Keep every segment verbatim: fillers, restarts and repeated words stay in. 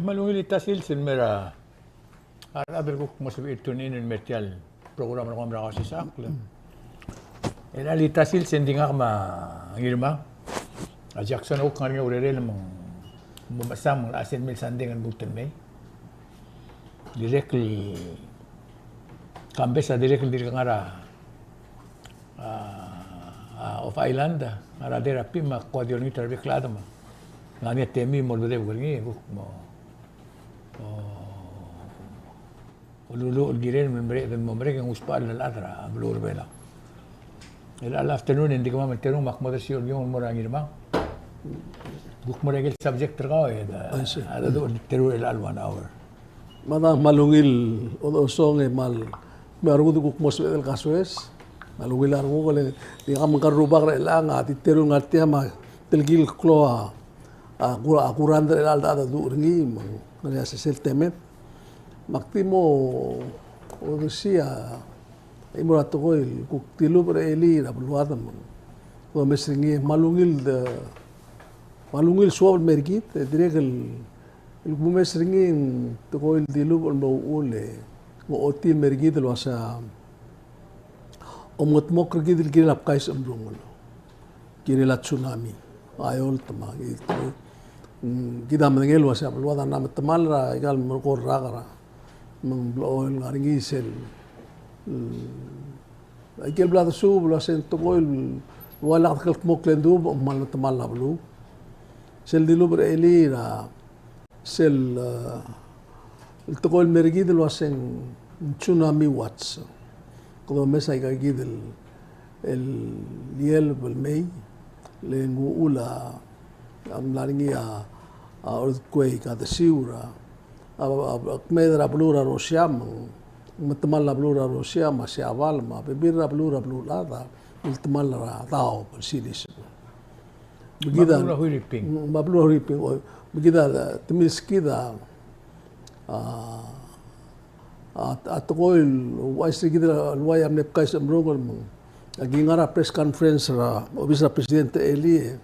Kmal ungil el tia el sils el mer a rechad el kuk mo sebechir el tune in el mer tia el program er kemam er a Kausisechakl. E a tia el sils e ng di ngak me a Ngirmang, a Jackson a kuk ngar er ngii a urerel me ng mo mechesang el chelsel mei el Sandei e ng lmuut el mei. Dirrek el Kambes a dirrek el dirk ngar er a, a, a off island, ngar er a dera pim me ak kuk di olengit er a rebek el chad me ng ngar er ngii a temir el mo olbedebek er ngii, kuk mo, o, oluluuch el kirel me ng mereched el mo merek e ng usbechall el chad er a beluu er a Belau. Er chelecha el afternoon e ng di kemam el terung me ak mo desiou el kiong el mo er a Ngirmang. Kuk mo er a ikel subject er kau e, a, a, a, teru er chelecha el one hour. Me a da kmal ungil chodechosong e kmal, me a rengud el kuk mo sebeched el kasoes. Kmal ungil a renguk e le, di ngak me ngka el rubak er chelechang a di teru el ngar tia me a telkib el klou a, a kura, a kurangd er chelecha el chad a duch er ngii me ng ngar er ngii a sesei el temed. Me ak di mo odersii a chimo er a tekoi el kuk dilubech er a elii er a beluad me ng domes er ngii, kmal ungil de, kmal ungil suobel el mer kid, e dirrek el el kumes er ngii a tekoi el dilubech el mo uchul e ng ochotii el mer kid el uasei a omengedmokl er kid el kirel a bkais a mrungel, kirel a tsunami, a eolt me a kid. Mm, kid a medengei el uasei a beluad a mla metemall er a ikal mereko el rak er a, me ng blechoel ngar er ngii sel, mm, Aike el bla desuub el uasei ng tekoi el ua lak dekeldmokl e ng duubech me ng kmal metemall a beluu. Sel dilubech er a elii er a sel, eh, el tekoi el mer kid el uasei ng tsunami watch. Kede omes aika kid el, el ieleb el mei, le ng uchul a, a mla er ngii a, a earthquake, a desiu er a, a, a, a kmeed er a beluu er a Russia me ng metemall a beluu er a Russia me a Siabal me a bebil er a beluu er a beluulechad a miltemall er a daob el siliseb. Me kid a, me a beluu er a Huiriping. Mm, me a beluu er a Huiriping, oi. Me kid a, te milskid a, a, a, a tekoi el ouchais er kid el uai a mle bkais a mrungel me ng, aki ngar er a press conference er a obis er a president er a elii,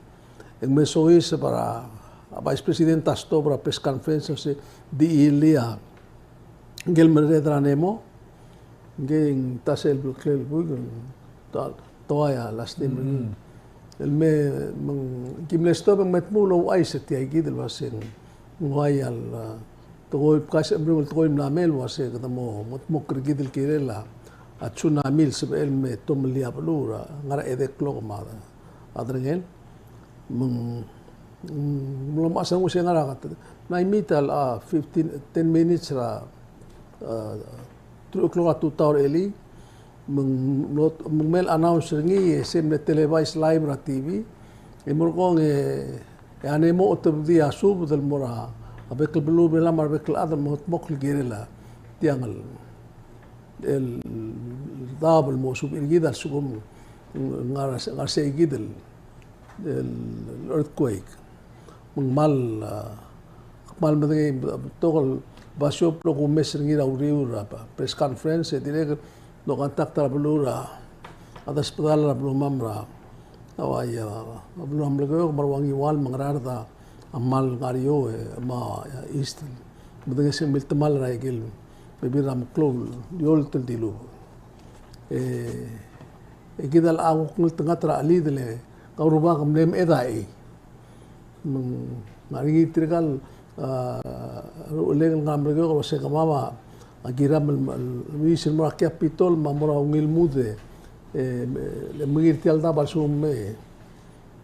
e ng me soiseb er a, a vice president a stop er a press conference, se di elii a, ngike el merreder er a Nemo, ngike ng ta sel bleklel buik, ta, toai a last name. Mm. El me, me ng, ki mle stop e ng me tmuu el ouchais er tia kid el uasei ng uai a, a, tekoi el bkais a mrungel, tekoi el mla mei el uasei kede mo, mo, mo mekedmokl er kid el kirel a, a tsunami el sebechel el me tomellii a beluu er a, ngar er a edei el klok me a, a derengel. Me ng, mm, mlo mechas a nguu se ngar er a, mla imiit a, a, fifteen, ten minutes er a, a, two o'clock a tutau er a elii, me ng mlo, me ng mle announce er ngii e se mle televise live er a T V, e merekong e, e a Nemo a otebedii a subed el mo er a, a bek el beluu er a Belau me a rebek el chad el mo mekedmokl el kirel a tiang el, el daob el mo subed er kid a lsekum ng ngar er a, ngar er sei kid el, el earthquake. Me ng kmal, a, kmal medengei, betok el basio el blo kumes er ngii er a uriul er a press conference, e dirrek el mlo contact er a beluu er a, a desbedall er a beluamam er a, a uai a, a beluu er a Melekeok me a Ngiwal me a Ngaraard a kmal ngar er eou, e, me a, a East. Medengei se miltemall er a ikel bebil er a meklou el eolt el dilubech. E, e kid a locha kuk ngeltengat er a chelid el, e, kau rubak, mle meched a chei. Me ng ngar er ngii tirka el, a, rucheleng el ngar er a Melekeok el uasei kemam a, a kiram el, el, el luis el mo er a Capitol me a mo er a ungil lmuut e, e, le mengiil er tia el daob a lsekum e,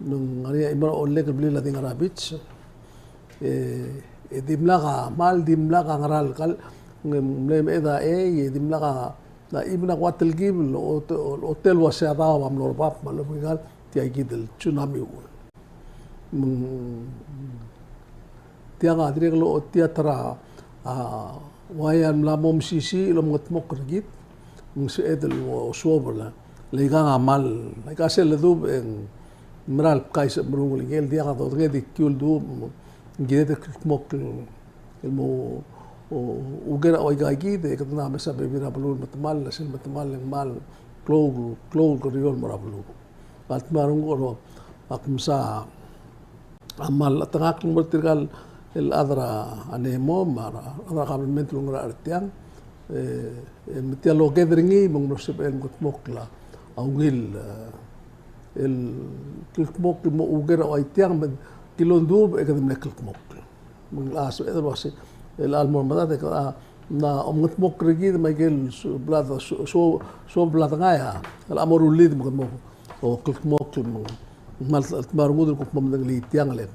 me ng ngar er ngii a chimo er a Ollei el blil a di ngar er a beach. E, e dimlak a, kmal dimlak a ngera el kal, ng mle meched a chei, e dimlak a, a even a kuk telkib el ote-, otel el uasei a daob a mlo er a bab me a lobengkal, tia kid el tsunami uchul. Me ng tiang a dirrek el ochotii a ta er a, a, uai a mla mo mesisiich el omengedmokl er kid, me ng sebeched el osuobel. Le ikang a kmal, aika sel ledubech e ng mera el bkais a mrungel, ngike el diak a dodengei e di kiu el duubech, me ng kired el kldmokl el mo, o, uker a uaika kid, e kede mla mesa bebil er a beluu el metemall, sel metemall e ng kmal klou, klou el kerior el mo er a beluu. Kmal tmuu a renguk el, ak mesa a kmal chetengakl el mo er tirka el, el chad er a NEMO me a rechad er a government el ngar er tiang, e, e me tia el oked er ngii me ng mlo sebechel el mengedmokl a ungil, e, el kldmokl el mo ouker a ua tiang me ng kilondubech e kede mle kldmokl. Me ng locha sebeched el uase, el chelecha el mo er medad e kede, a, mla omengedmokl er kid me aike el su-, bla-, su-, su-, suobel a dengai a, el mo rullid me kede mo, o, kldmokl me ng kmal, kmal rengud el kuk mo medengelii tiang le.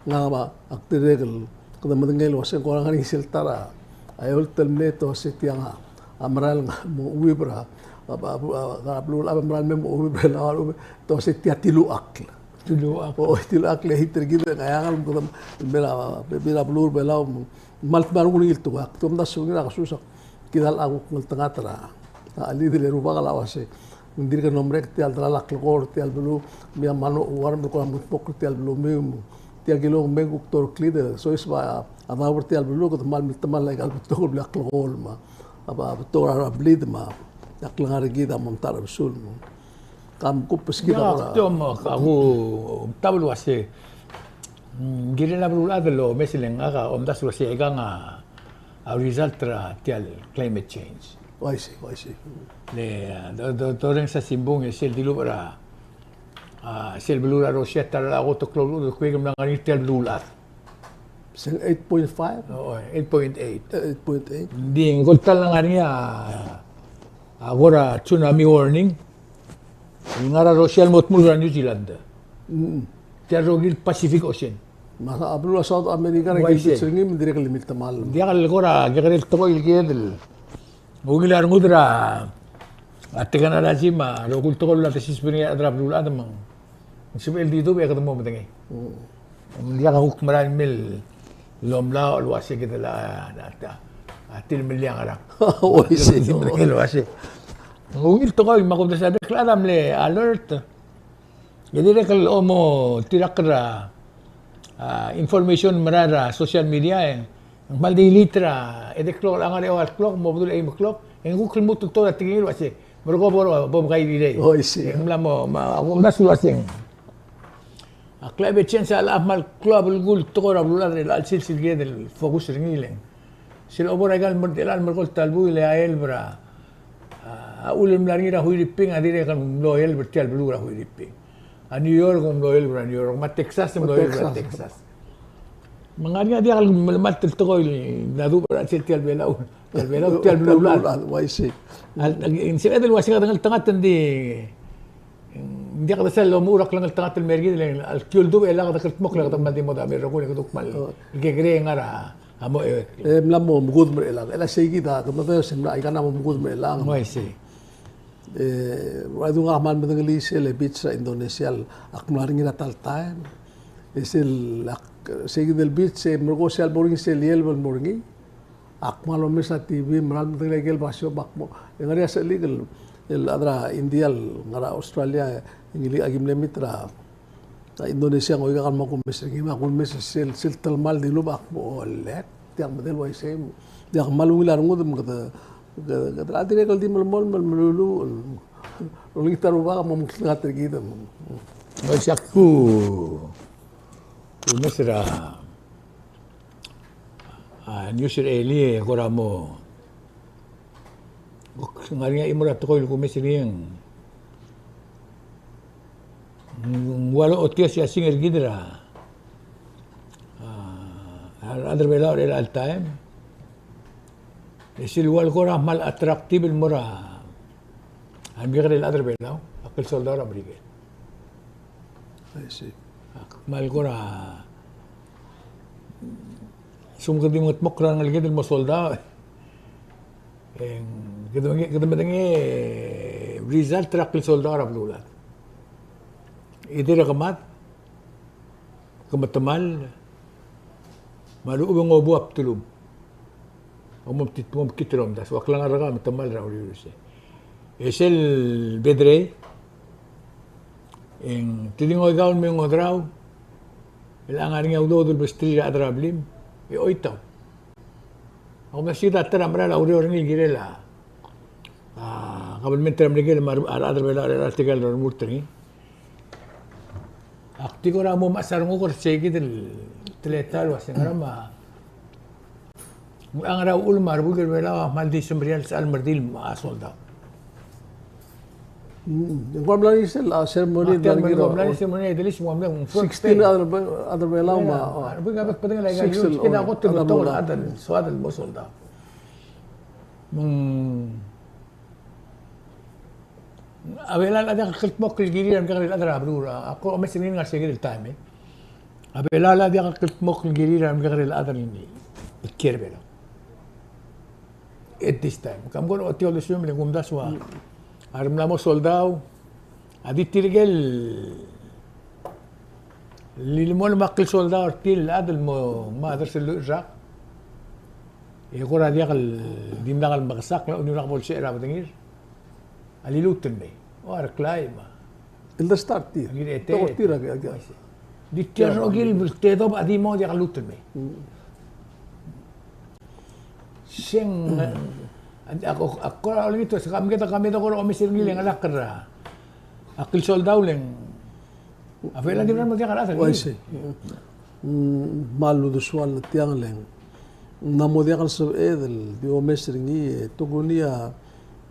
Ngak a, ak dirrek el, kede medengei el uase ng kora ngar er ngii sel ta er a, a eolt el mle te uase tiang a, a mera el mo chuib er a, a, a, a, a beluulechad a mera el me mo chuib er a, a, te uase tia tilechakl. Tilechakl. O, tilechakl e hit er kid e ngai a ngalek me kede, me a, me a beluu er a Belau, me ng kmal dmau er ngii el tekoi. Ak di omdasu er ngii er a kesus, kid a locha kuk ngeltengat er a, a chelid el rubak el uase ng dirk el mo merek tia el delal a klekool er tia el beluu, me a mano chuarm el kora mengedmokl er tia el beluu, me tia el kilong me ng kuk torklid el soiseb a daob er tia el beluu, kede kmal mle temall aika el betok el bla klekool me a, a betok er a blid me a klengar er kid a mo mta er a besul. Kam kuk beskid a kora. Ak di omdasu el uase, mm, ng kirel a beluulechad el omes e le ngak a omdasu el uase aikang a, a result er a tia el climate change. Uaisei, uaisei. Le, a, do, do, dorrenges a simbung e sel dilubech er a, a, sel beluu er a Russia, ta er a kot el klou el uchul e ng mla ngar er ngii tia el beluulechad. Se ng eight point five? Oo, eight point eight. Eh, eight point eight. Ng di ng kora ta el ngar er ngii a, a kora tsunami warning. Ng ngar er a Russia el mo tmuu er a New Zealand. Mm. Tia el rokui el Pacific Ocean. Me a beluu er a South America er a, uaisei, kid er ngii me ng dirrek el miltemall. Ng diak el kora kekerei el tekoi el kired el ungil a rengud er a, a technology me a rokui el tekoi el mla desiseb er ngii a rechad er a beluulechad me ng sebechel el di dubech e kede mo medengei. Mm. Ng diak a kuk merael el mei el omlaoch el uase kid a, a, a, a tilemellii a ngerang. Uaisei. Medengei el uase ng ungil tekoi me a kumdasu a dirrek el chad a mle alert. E dirrek el omo tirakl er a, a, information el merael er a social media e ng kmal di late er a edei el klok el ngar er a eua el klok, mo bedul a eim el klok, e ng kuk lmuut el tekoi er a tekingir el uase, merekong bo, bo mkaid el dei. Uaisei. E ng mla mo, me a, a kumdasu el uase ng, a climate change a locha kmal klou a belkul el tekoi er a beluulechad er chelecha el sils el kired el focus er ngii le ng sel obo er aika el mer-, chelecha el merekong el ta el buil e a elb er a, a, a uchul el mla er ngii er a Huiriping a dirrek el mlo elb er tia el beluu er a Huiriping. A New York a mlo elb er a New York, me a Texas a mlo elb er a Texas. Me ng ngar er ngii a diak el melemalt el tekoi el mla dubech er a chelsel tia el Belau, tia el Belau, tia el beluulechad. Uaisei. Ng sebeched el uase kede ngeltengat e ng di, ng diak de sel omuchel er a klengeltengat el mer kid, le a lkiu el dubech e lak de kldmokl e kede kmal di mo dami el rokui e kede kmal kekerei e ngar er a A mo, e, e mla mo mekudem er chelechang. Chelecha sei kid a, kede medengei se mla, aika a mla mo mekudem er chelechang. Uaisei. E, ua du ngak a kmal medengelii sel beach er a Indonesia el ak mla er ngii er a ta el taem. E sel, ak, sei kid el beach, e merekong sel bo er ngii sel ieleb el mo er ngii. Ak kmal omes er a T V, mera el medengelii aike el basio, me ak mo, e ng ngar er ngii a sechelik el, el chad er a India el ngar er a Australia, e ngilai, aki mle meet er a A Indonesia, ng oikak el mo kumes er ngii, me a kumes er sel, sel telemall el dilubech, ak mo, "Olek, tiang medal uaisei." Diak kmal ungil a rengud me kede, kede, kede dirrek el di melemolem el meluluuch el olengit a Rubak me mekngeltengat er kid. Uaisei, ak ku, kumes er a, a, news er a elii e kora mo Ng ngar er ngii a chimo er a tekoi el kumes er ngii, ng ua lochotii a siasing er kid er a, a, a rechad er a Belau er chelecha el taem. E sel ua le kora kmal attractive el mo er a, a remekekerei el chad er a Belau, a klsoldau er a Merikel. I see. Ak kmal kora, sum kede di mengetmokl er a rengeleked el mo soldau. E ng, kede medengei, kede medengei result er a klsoldau er a beluulechad. Either ke mad, ke metemall, me a lechub e ng obu a bdelum. Omomkit, omomkit el omdasu, a klengar er kau a metemall er a uriul er sei. E sel bedrei, e ng te di ngoikau el me ngodrau, el ngar er ngii a udoud el besterir a chad er a blim, e choitau. Ak omdasu e ta er a mera el ureor er ngii el kirel a, a, kabelment er a Merikel me a rechad er a Belau er a tirke el remurt er ngii. Ak di kora mo mechas a renguk er sei kid el teletael el uasei ngera me a A ngar er a uchul me a rebuik er a Belau a kmal di semeriar el sechal me a redil me a soldau. Mm, ng kora mla er ngii sel, a, ceremony, ng kora mla er ngii sel ceremony, at least ng kora mla er ngii sixteen el chad er a Belau me a, a, rebuik a bek el bedengel aika el six el, kid a kot el betok el chad el soad el mo soldau. Me ng A Belau a diak el kldmokl el kirir a remekekerei el chad er a beluu, a kuk omes er ngii el ngar er se kid el taem, e. A Belau a diak el kldmokl el kirir a remekekerei el chad el kiei er a Belau at this time. Kam kora ochotii a uldesuem el kumdasu a re mla mo soldau a di tirke el lilemolem a klsoldau er tir el chad el mo, mo oderel el rak. E kora diak el dimlak el mekesakl, ng ua bo lsecher a bedengir. A liluut el mei. O a reklai me a. El de start tir. Ngii e te. Tokoi tir a, a, a. Di tir a rokir el tedob a di mo diak el luut el mei. Mm. Se ng, a, a, a, kora olengit, se ka meked a, ka meked a kora omes er ngii el ngar er a, a klsoldau el ng A Belau a di mla mo diak el chad er ngii. Uaisei. Mm, me a uldesuel tiang el ng mla mo diak el sebeched el di omes er ngii, e tokuni a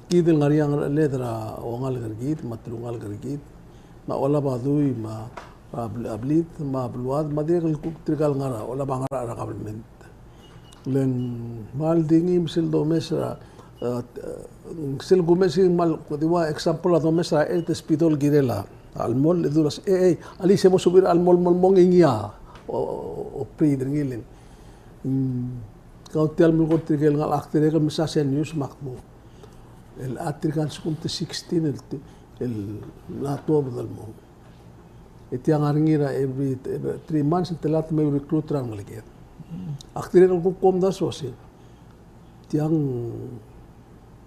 kid el ngar er ngii a ngercheled er a ongalek er kid, me a telungalek er kid, me a olab a dui, me a bl-, a blid, me a beluad, me a dirrek el kuk tirka el ngar er a olab a ngar er a government. Le ng kmal di ngii me sel domes er a, e, sel kumes ngii me ng kmal, di ua example a domes er a Health Hospital el kirel a chelmoll, e dul uase, e, e, alii, se mo subir a chelmoll el mo ngii a, o, o, o, operate er ngii le ng. Mm, kau tia el melekoi er tirke el ngalek, ak dirrek el mesa sel news me ak mo. El a tirka el lsekum te sixteen el, el mla tuobed el mong. E tia ngar er ngii er a every, every three months, ng telat me recruit er a rengeleked. Ak dirrek el kuk omdasu el uase, tiang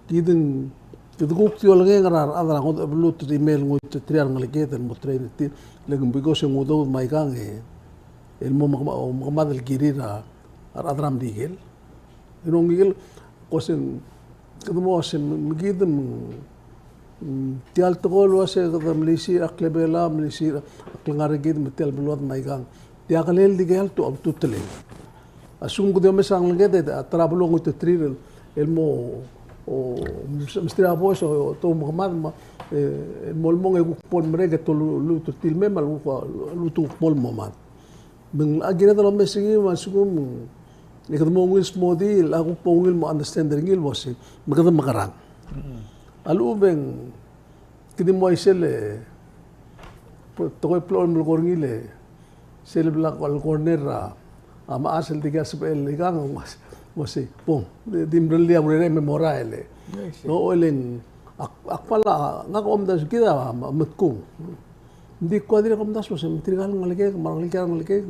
kid ng, kid kuk di olengeng er a rechad er a ngodech el beluut el di mei el ngoititerir a rengeleked el mo train er tir, le ng because e ng udoud me aikang e, el mo mekema-, mekemad el kirir a rechad er a Merikel. E ng ungil, ko se ng, kede mo se me kid me, mm, tia el tekoi el uase kede melisiich er a klebelau, melisiich er a klengar er kid me tia el beluad me aikang. Tia kelel di kel tu, a ultutelel. A lsekum kede omes er a ngeleked, e a ta er a beluu a ngoititerir el, el mo, o, mesterir a boes, o, o, te mekemad me, e, el mo el mong e kuk bo lemerek e te lu-, luut er tir el mei me a lechub, a lechub e te kuk bo el mo mad. Me ng, a kired el omes er ngii me a lsekum e kede mo ungil smodii, a kuk bo ungil mo understand er ngii el uase me kede mekerang. Mm. A lechub e ng kede mo uaisei el, tekoi el blechoel el melekoi er ngii el, sel bla ko el corner er a, a mechas el dikea sebechel el ikang, ng uase, uase, bong, di, di mrellii a urerem e mo er a ele. Uaisei. No, el ng, ak, ak kmal, ngak a omdasu, kid a, a, medkung. Ng di kuk dirrek el omdasu el uase, me tirka el ngelekek, me a rengelekek, a rengelekek.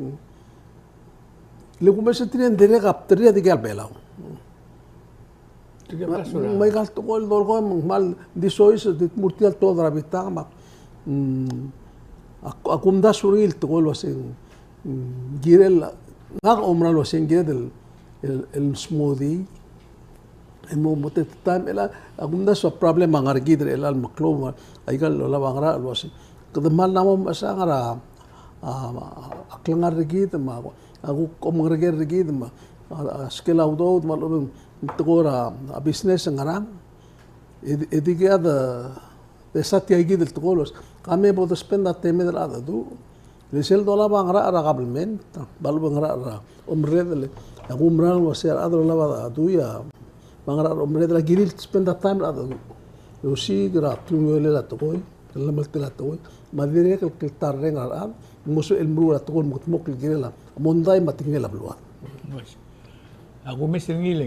Le kumes er tir e ng dirrek a bderii a dikea el Belau. Tirke el Belau. Me aika el tekoi el dolekoi me ng kmal di soiseb, di dmu er tia el tuobed er a bitang me ak, mm, ak, ak omdasu er ngii el tekoi el uase ng, mm, kirel, ngak a oumera el uase ng kired el, el, el smodii. E mo, mo te taem el a, a kumdasu a problem a ngar er kid er chelecha el meklou, me aika el olab a ngerachel el uase, kede kmal mla mo mechesang er a, a, a klengar er kid, me a, a kuk omengereker er kid, me a, a, a skel a udoud, me a lechub e ng tekoi er a, a business e ngerang. E di, e dikea de, de sa tia kid el tekoi el uase, ka me bo de spend a temed el chad a du. Le sel dolab a ngerachel er a kabelment, me a lechub e ng ngerachel er a omerreder, e a kumerang el uase a rechad el olab a dui a, me a ngerachel er a omerreder a kirir el spend a taem el chad a du. E osiik er a telungalek a tekoi, el lemeltel a tekoi, me a dirrek el kltarreng er a rechad, me ng sebechel el meruul a tekoi el mekedmokl el kirel a mondai me a tekingel a beluad. A kumes er ngii el,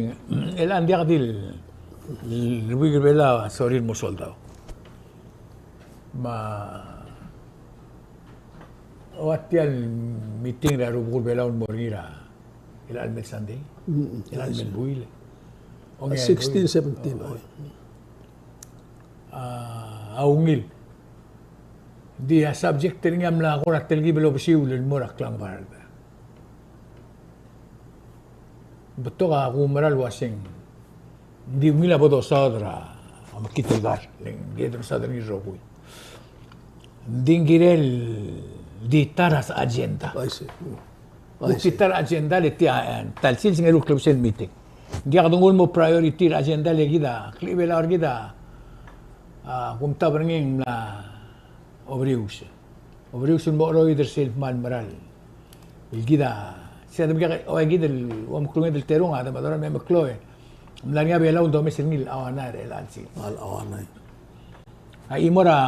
el ng diak di el, el rebuik er a Belau a sorir el mo soldau. Me a ua tia el meeting er a rubekul Belau el mo er ngii er a, el chelecha el mei el Sunday. Mm, el chelecha el mei el buil. Ongei, sixteen, buil. Seventeen, oh. A, a ungil. Di a subject er ngii a mla kora telkib el obesiul el mo er a klengar er a Belau. Betok a kumerang el uase ng di ungil a bo dosaod er a mekngit el kar, le ng kired el mesaod er ngii el rokui. Ng di ng kirel di ta er a agenda. I see. Mm. I see. Kuk di ta er a agenda le tia, e, ta el sils e ng eru el klebesei el meeting. Ng diak dengul mo priority er a agenda el kid a klechibelau er kid a, a, kumtab er ngii ng mla oberius. Oberius el mo cheroid er sel kmal meral. El kid a, se a de mekek, ua kid el, ua meklou el terung a, de medorael me meklou e. Ng mla er ngii a Belau el domes er ngii el auanai er chelecha el sils. A, el auanai. A chimo er a,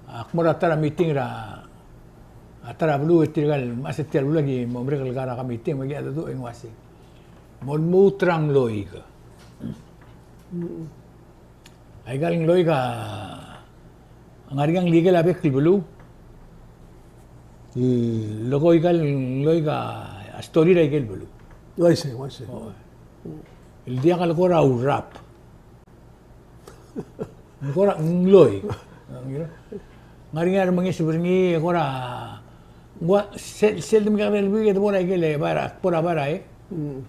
a, ak mo er a ta er a meeting er a, a ta er a beluu e tirka el mechas er tia el beluu a ki mo merek el ngar er a meeting, me ki a dedu e ng uasei. Mo lmuut er a ngloik. Aika el ngloik a ngar er ngii a ngelekel a bek el beluu. Leko aika el ngloik a story er aike el beluu. Uaisei, uaisei. O. El diak el kora urap. Ng kora ngloik. Ngar er ngii a remengeseb er ngii, e kora, ng ua, sel, sel de mekekerei el buik e de bo er aike el bai er a, bo er a bai er a, e. Mm.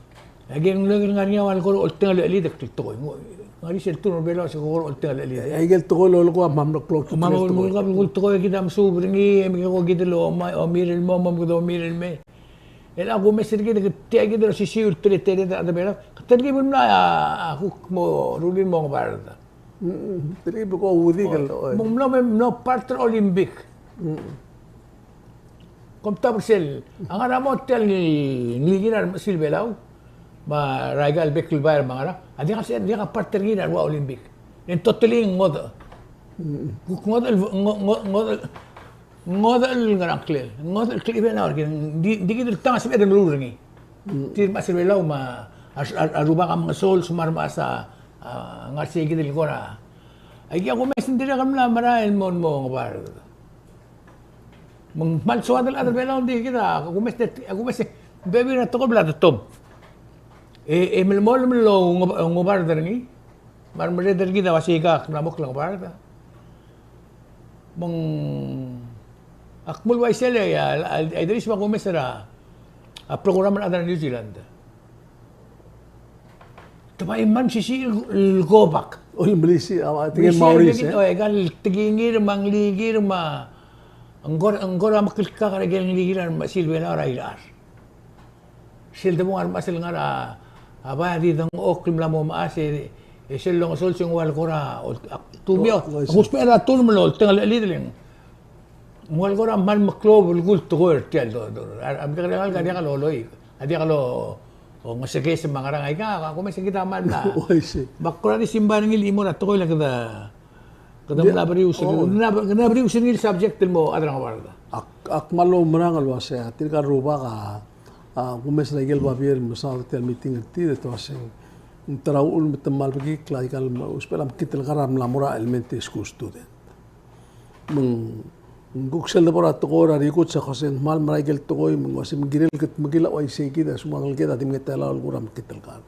Aike el ngloik el ngar er ngii a ua el kora oltengelchelid el tekoi. Ng ngar er ngii sel term er a Belau el se kora oltengelchelid. Aike el tekoi el lolekoi a kmal mlo klou. Kmal mlo klou el tekoi, kid a mesuub er ngii, e mekeko kid el omirel mo, mo kede omirel me. E a kumes er kid, kede tia kid el osisiu el teleteled er a rechad er a Belau. Telkib el mla, a, kuk mo rullii el mo ngebard. Mm, telkib el ko udik el, o, me ng mlo, me ng mlo part er a Olympic. Mm. Kom ta er sel, a ngar er a mo tia el ngii, ngii er a remechesil Belau, me a aika el bek el bai me a ngerang, a diak a se, diak a part er ngii er a rua Olympic. E ng totally ngodech. Mm. Kuk ngodech el, ngo-, ngo-, ngodech el, ngodech el ngerang klel, ngodech el klechibelau er kid, di, di kid el tang a sebeched el meruul er ngii. Mm. Tir mechas er Belau me a, a, a, a rubak a mengesols me a remechas a, a, ngar sei kid el kora. Aike a kumes ng dirrek el mla merael el mo, mo ngebard. Me ng kmal soad el chad er Belau, ng di kid a kumes, a kumes, bebil er a tekoi el bla detom. E, e melemolem el ongebard er ngii. Me a remerreder er kid a uasei kak mla mo klengebard. Me ng, ak mle uaisei el, a, a, a Idris me a kumes er a, a program er a rechad er a New Zealand. Te bai mle mesisiich el go back. O, el melisiich, a, a, tekingir Maurice, e? O, e, aika el tekingir me a nglikir me a, ng kor, ng kora meklekak er aike el nglikir a remechesil Belau er a irechar. Sel debong a remechas el ngar er a, a bai a di dengchokl el mla mo mechas e, e sel longesols e ng ua el kora, ol-, ak, tumio, o, o, ak ousbech er a term el oltengelchelid el ng ua el kora kmal meklou a belkul el tekoi er tia el do, do, a, a, a, a diak el oloik, a diak el o, o, ngesekes me a ngerang aika, a kumes e kid a kmal mla. Uaisei. Me ak kora di simbai er ngii el chimo er a tekoi el kede, kede mla berius, o, kede mla, kede mla berius er ngii el subject el mo chad er a ngebard. Ak, ak kmal oumerang el uasei, tirka el rubak a, a, kumes er aike el babier el mesaod er tia el meeting er tir, e te uasei, ng ta er a uchul me te kmal bekikl aika el, usbechel a mekngit el kar a mla mo er a elementary school student. Me ng, ng kuk sel debo er a tekoi er a rikuts a kmo se ng kmal mera aike el tekoi, me ng uasei me ng kirel kutmeklii a uaisei kid a sumang el kid a di mengetelau el kora mekngit el kar.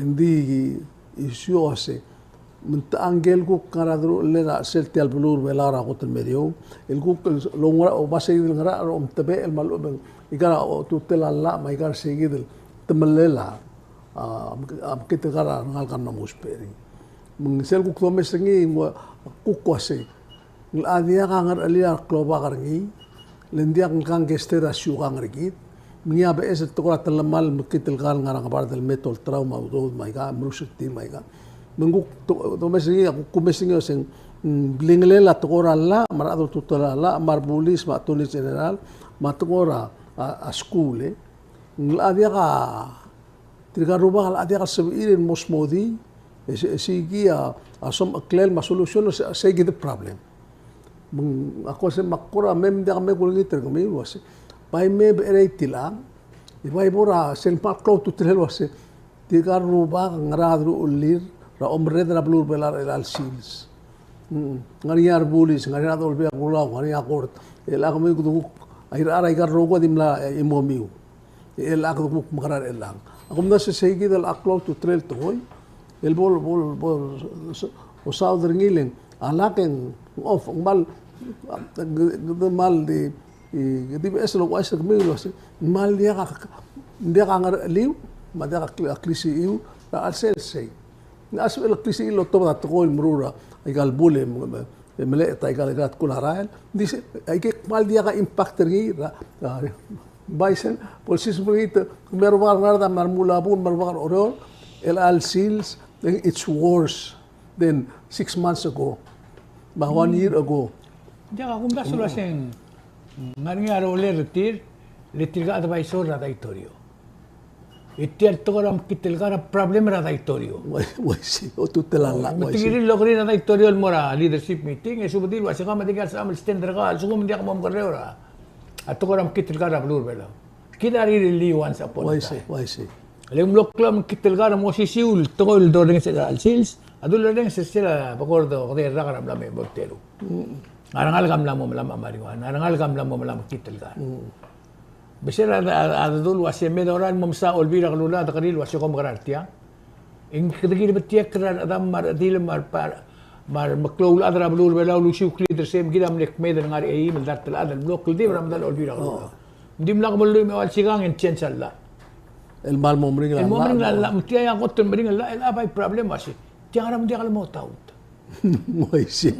Engdi issue a uasei, me ng techa ngike el kuk ngar er a deruchellel er a chelsel tia el beluu er a Belau er a kot el meriou, el kuk el, el oungerachel, oba sei kid el ngerachel er a omtebechel me a lechub e ng, aika er a otutel a llach me aika er sei kid el temellel a, a, mekngit el kar a rengalek a mla mo ousbech er ngii. Me ng sel kuk domes er ngii, ng ua, kuk uasei, ng locha diak a ngerechelir a reklobak er ngii, le ng diak el kangkei er a siukang er kid, me ngii a beches el tekoi er a telemall el mekngit el kar el ngar er a ngebard el me te olterau me a udoud me aika, merus er tir me aika. Me ng kuk to-, domes er ngii, a kuk kumes er ngii el uasei, mm, blingelel a tekoi er a llach, me a rechad er a otutel a llach, me a rebulis, me a attorney general, me a tekoi er a, a, a skuul, e. Ng locha diak a Tirka el rubak a locha diak el sebechir el mo smodii, e se, e seikid a, a somecheklel me a solution, se, seikid el problem. Me ng, ak uase me ak kora mei me ng diak me kulengit er kemiu el uase, bai me becherei tilechang, e bai bo er a sel kmal klou a ultutelel el uase, tirka el rubak a ngar er a deruchellir er a omerreder er a beluu er a Belau er chelecha el sils. Mm. Ngar er ngii a rebulis, ngar er ngii a Olbiil er a Kelulau, ngar er ngii a kort. E chelecha kemiu kede kuk, a irechar aika el rokui a di mla, e, chimomiu. E chelecha kede kuk mekerang er chelechang. A kumdasu e seikid el klou a ultutelel el tekoi el bo, bo, bo, osaod er ngii el ng, a lak e ng off, ng kmal, kede kmal di, e, kede beches el ouchais er kemiu el uase, ng kmal diak a, diak a ngercheliu, me a diak a kli-, a klisichiu er a chelsel sei. Ng sebechel el klisichir el otobed a tekoi el meruul er aika el bul e, e, e melecha aika el, aika el tkul a rael. Di se, aike el kmal diak a impact er ngii er a, a, Bai sel, bo lsiseb er ngii te, me a rubak el ngar er a, me a remuul a bung, me a rubak er a Oreor, el chelecha el sils, then it's worse than six months ago. Me a one year ago. Diak, a kumdasu el uaseng, ng ngar er ngii a rolel er tir, le tirka a advisor er a daitorio. E tia el tekoi er a mekngit el kar a problem er a daitorio. Uaisei, uaisei, otutel a llach, me te uaisei. Kirir el okerir a daitorio el mo er a leadership meeting, e subedii el uasei kau me a dikea el sebecham el stand er kau, a lsekum ng diak mo mekerreu er a tekoi er a mekngit el kar er a beluu er a Belau. Kid a rirellii once upon a time. Uaisei, uaisei. Le ng mlo klou a mekngit el kar, mo osisiu el tekoi el dorrenges er a chelecha el sils, a dul dorrenges er sel bekord okedei el rak er a mla me Voltaire. Mm. A rengalek a mla mo melamech a marijuana, a rengalek a mla mo melamech a mekngit el kar. Mm. Be sel a, a, a dedu el uasei me dorael el mo mesa Olbiil er a Kelulau a dekerii el uasei kom mekerang er tiang. E ng kede kirir el betiekl er a rechedam me a rechedil me a repa-, me a remeklou el chad er a beluu er a Belau el osiik a leadership, me kid a mle kmeed el ngar er a eim el dart el chad el mlo kldibel er a medal a Olbiil er a Kelulau. Oh. Ng dimlak mo lluich me a eua el sikang e ng change a llach. El kmal mo meringel a llach. El mo meringel a llach, me tia a kot el meringel a llach, el a bai problem a uasei. Tia ngera me ng diak lemo taut. Uaisei.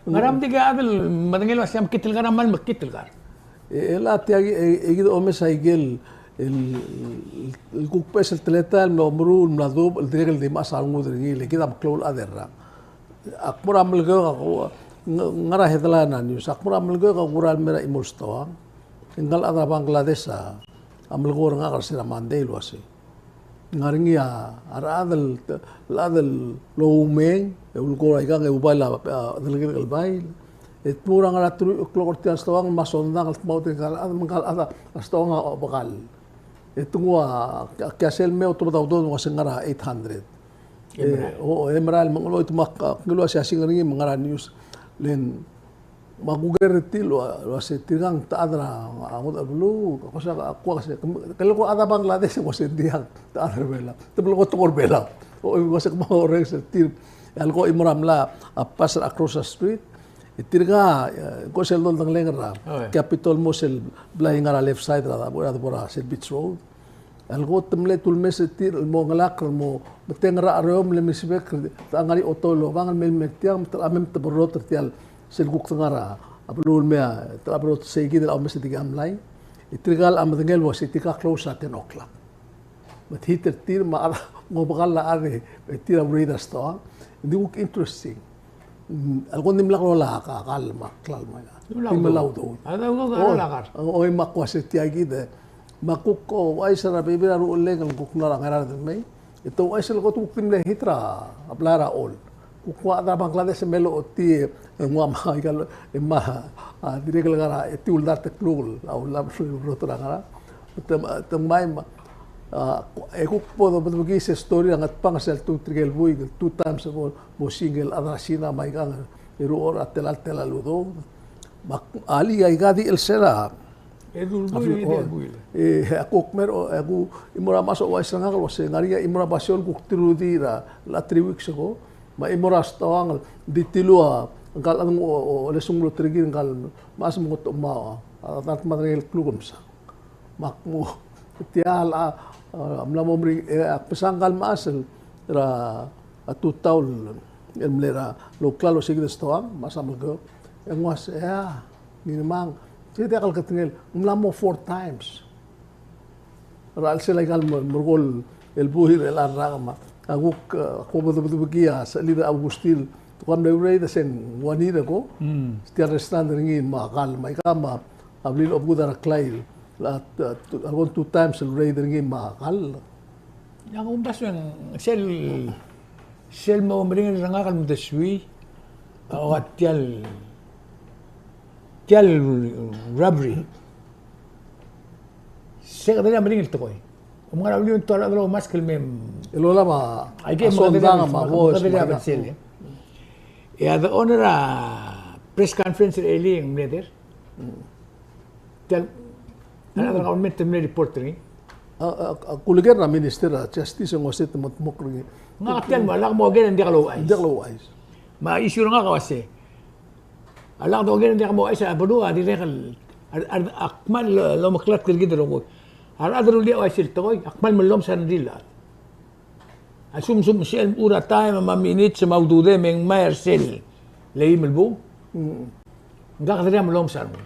Ngera me dikea chad el medengei el uasei a mekngit el kar a kmal mekngit el kar. E, e le tia, e, e kid a omes a ikel, el, el kuk beches el teletael el mla omeruul, el mla dubech, el dirrek el di mechas a rengud er ngii, le kid a meklou el chad er a rak. Ak mo er a Melekeok, ak, ng-, ngar er a headline er a news, ak mo er a Melekeok, ak kurael el mei er a chimo el stoang. Ngka el chad er a Bangladesh a, a melekoi er ngak er se er a Monday el uasei. Ngar er ngii a rechad el, el chad el oumeng, e ulekoi er a ikang e ubail a, a, delekilek el bail. E tmuu er a ngar er a truich el klok er tia el stoang, me a sondang el dmaut er ngka el chad, me ngka el chad a stoang a obekall. E te nguu a, a, kiasel me otobed a udoud el uasei ngar er a eight hundred. E, o, e merael me ng, el, o, e te nguu a, a, ng uasei a sing er ngii me ngar er a news. Le ng Me a kuker er tir el ua, el uase tirkang te chad er a ngodech el beluu, ko uase, ko uase, ke, ke leko chad er a Bangladesh, ko uase diak, te chad er a Belau. Te belkul a tekoi er a Belau. O, ko uase kmo orrenges er tir. A leko chimo er a mla, a, pass er a Cross Street. E tirka, e, ko sel dodengelengel er a Capitol Mall sel blai ngar er a left side er a, er a, er a sel Beach Road. A leko te mle tulemes er tir el mo ngelakl el mo metengel er a chereomel e mle mesibek, te ngar er ngii a oto el obang el mei el mer tiang, me te mei me te berrotel er tia el sel kuk te ngar er a beluu el mei, te berrotel er seikid el omes er tirka el mlai. E tirka el medengei el uase tirka close er a ten o'clock. Me te hit er tir me a chad, ng obekall a chad e tir a raid er a stoang. Ng di kuk interesting. Mm, a leko ng dimlak locha a kall me a klalo me a. Dimlak locha a udoud. A udoud a locha a kall. Oi, me a ko uase tia kid e. Me a kuk ouchais er a bebil er a ruchelleng el kuk mla er a Ngaraard el mei. E te ouchais el kot kuk di mle hit er a blai er a Old. Kuk ua chad er a Bangladesh e mle ochotii e nguu a ma ikal e ma, a, dirrek el ngar er a etiu el dart el kluk el, a, ulab el rotol er a Ngaraard. Te, te ngmai me, a, e kuk bo do, bo do kis story er a Ngatpang sel tu tirke el buik, two times ago. Mo single a chad er a Sina me aikang, e ruchor a telal, telal udoud. Me a, alii aika di el sera. E dul buil, e dul buil. E, a kuk mei, e ku, chimo er a mechas a ouchais er ngak el uase, ngar er ngii a chimo er a basio el kuk tirudii er a, el three weeks ago. Me a chimo er a stoang, di tiluu a, ngka el chad ng, o, o, olsiseb el mo terekir ngka el mechas me ng otemau a, a, dart me a derengel el kluk el msa. Me ak mo, tia el, a, a, mla mo meringel, e, ak mesa ngka el mechas el, er a, a tutau el, el mle er a, el ouklalo er seikid el stoang, mechas a Melekeok. E ng uase, ea, ngii me ng, se diak el ketengel, ng mla mo four times. Er a chelsel aika el me, merekong el buil er a rak me. A kuk, e, ko bedebedebekii a, se leader Augustil, te ko mle raid e se ng one year ago. Mm. Tia el restaurant er ngii me a kall me aika me a A blil obekud a Reklai, a, a, a, two times el raid er ngii me a kall. Ng kumdasu e ng sel, sel mo meringel er ngak el medesui, a, ua tia el, tia el robbery. Se kede meringel tekoi. Omngar a bliu e ng tua el chad el oumask el mei. El olab a, aike a sondang me a boss me a, e a de honor a press conference er a elii e ng mle der. Tia el, a rechad er a government a mle report er ngii. A, a, a kuleker er a Minister er a Justice e ng uase te mo, te mo er ngii. Ngak a tia el mo, a lak mo oker e ng diak louchais. Diak louchais. Me a issue er ngak a uase, a lak doker e ng diak mo ouchais a beluu a dirrek el, a, a, a kmal lomeklatk er kid el rokui. A rechad el rullii a ouchais el tekoi, a kmal mellomes a rengrir el chad. A lsekum, lsekum sel mo er a taem me a minutes me a udoud e me ng mei er sel, le eim el bung. Mm. Ngak a dirrek el mellomes a rengrir.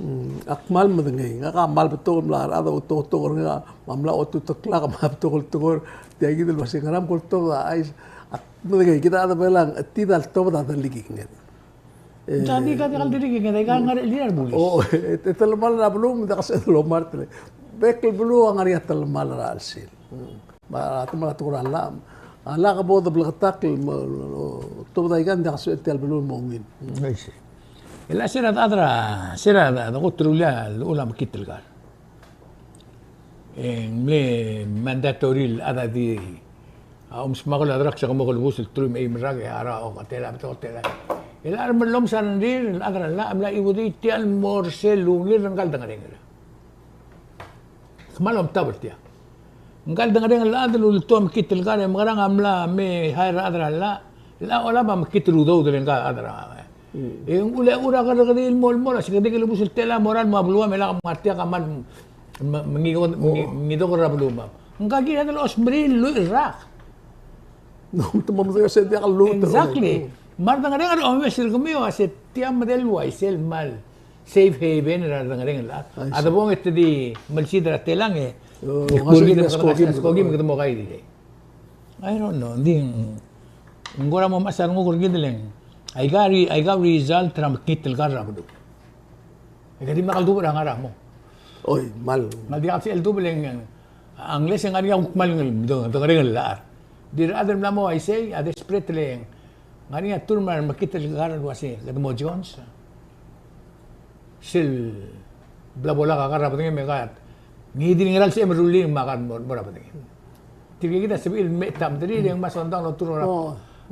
mm, ak kmal medengei. Ngak a kmal betok el mla er a rechad a otoketok er ngii, me a mla otuteklak me a betok el tekoi er tia kid el uasei ngera me ko el tobed a chais. Ak medengei, kid a chad er a Belau a chetid el tobed a delikiknged. E, ng diak a delikiknged, e, aika ngar er ngii a bulis. O, e, e, telemall er a beluu me ng diak a sebeched el omart el. Bek el beluu a ngar er ngii a telemall er a chelsel. Mm. Me a, te mla tekoi er a llach. A llach a bo de bleketakl me, o, tobed aika, ng diak a sebeched tia el beluu el mo ungil. Mm. I see. E le se er a chad er a, se er a chad a kot el rullii a llechul a mekngit el kar. E ng mle mandatory el chad a di, a, omsmakl a drugs e ke mo kelebus el truich me a eim el rak e a ra, o, tela, betok, tela. E le a remellomes a rengrir el chad er a llach a mla chiuedii tia el mo er sel ungil er ngka el dengerenger. Kmal omtab er tia. Ngka el dengerenger el chad el ultuil a mekngit el kar e mekerang a mla me hire er a chad er a llach, el a olab a mekngit el udoud er ngka el chad er a, E ng ule ura kerrekeriil el mo, el mo er a se kede kelebus el tela mo er a mo er a beluam, e lak mngar tia ka mal me, me, mengidok, mengidok er a beluam. Ngka kid a di el osmerii el lluich el rak. No, te mo medengei se diak el lluich. Exactly. Me a redengerenger a omes er kemiu a se tia medal uaisei el mal safe haven er a redengerenger el chad. A debong e te di melsid er a telang e, e kurir e skoki me kede mo kai dirrek. I don't know, ng di ng kora mo mechas a renguk er kid el ng, aika re-, aika result er a mekngit el kar er a beluu. E ke di mla kldubech er a ngar er a mo. Oi, mal. Mal diak el sel dubech el ng, unless e ng ngar er ngii a kuk mal ng, de, de ngerang el llach. Di rechad el mla mo uaisei, a desperate el ng, ngar er ngii a term er a mekngit el kar el uase, kede mo Jones. Sel bla bo lak a kar er a bedengem e kau. Ngii di ngera el sebechem el rullii me a kar mo, mo er a bedengem. Tirke kid a sebechir el me ta me tir e ng mla soak el olturk er a,